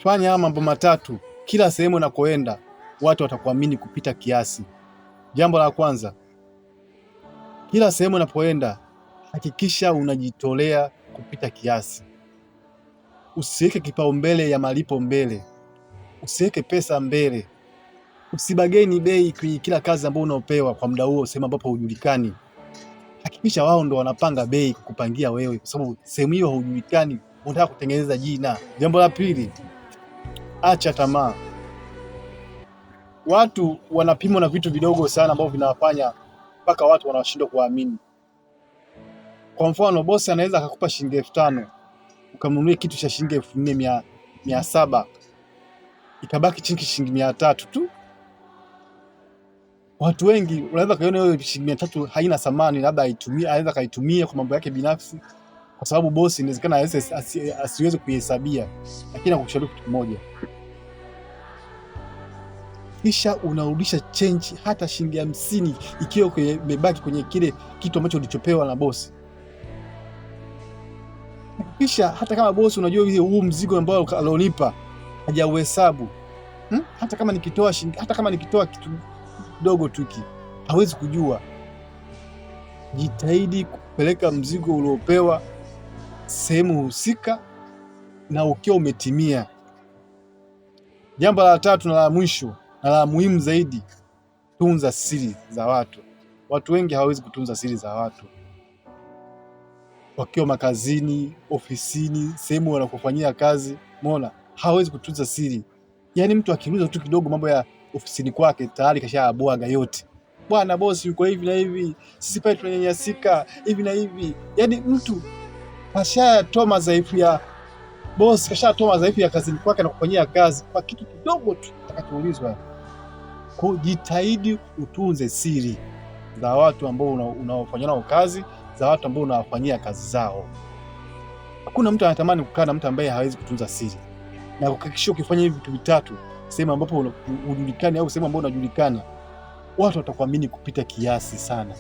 Fanya haya mambo matatu, kila sehemu unakoenda watu watakuamini kupita kiasi. Jambo la kwanza, kila sehemu unapoenda hakikisha unajitolea kupita kiasi. Usiweke kipaumbele ya malipo mbele, usiweke pesa mbele, usibageni bei kwenye kila kazi ambayo unaopewa kwa muda huo, sehemu ambapo hujulikani. Hakikisha wao ndo wanapanga bei kukupangia wewe, kwa sababu sehemu hiyo haujulikani, unataka kutengeneza jina. Jambo la pili, acha tamaa. Watu wanapimwa na vitu vidogo sana ambavyo vinawafanya mpaka watu wanashindwa kuwaamini. Kwa mfano, bosi anaweza akakupa shilingi 5,000 ukamnunulia kitu cha shilingi 4,700, ikabaki chini shilingi 300 tu. Watu wengi unaweza kuiona hiyo shilingi 300 haina thamani, labda aitumie, anaweza kaitumia kwa mambo yake binafsi, kwa sababu bosi inawezekana asiweze kuihesabia. Lakini nakushauri kitu kimoja, kisha unarudisha change hata shilingi 50 ikiwa imebaki kwenye kile kitu ambacho ulichopewa na bosi. Kisha hata kama bosi unajua huu mzigo ambao alionipa hajauhesabu, Hata kama nikitoa shilingi, hata kama nikitoa kitu kidogo tu hiki hawezi kujua. Jitahidi kupeleka mzigo uliopewa sehemu husika na ukiwa umetimia. Jambo la tatu na la mwisho na la muhimu zaidi, tunza siri za watu. Watu wengi hawawezi kutunza siri za watu wakiwa makazini, ofisini, sehemu wanakofanyia kazi. Umeona, hawawezi kutunza siri. Yaani mtu akiuliza tu kidogo mambo ya ofisini kwake tayari kashaabwaga yote. Bwana bosi yuko hivi na hivi, sisi pale tunanyanyasika hivi na hivi. Yaani mtu kashatoa madhaifu ya bosi, kashatoa madhaifu ya kazini kwake na kufanyia kazi kwa kitu kidogo tu atakachoulizwa. Kwa jitahidi utunze siri za watu ambao unaofanya nao kazi, za watu ambao unawafanyia kazi zao. Hakuna mtu anatamani kukaa na mtu ambaye hawezi kutunza siri. Na kuhakikisha ukifanya hivi vitu vitatu, sehemu ambapo hujulikani au sehemu ambapo unajulikana, watu watakuamini kupita kiasi sana.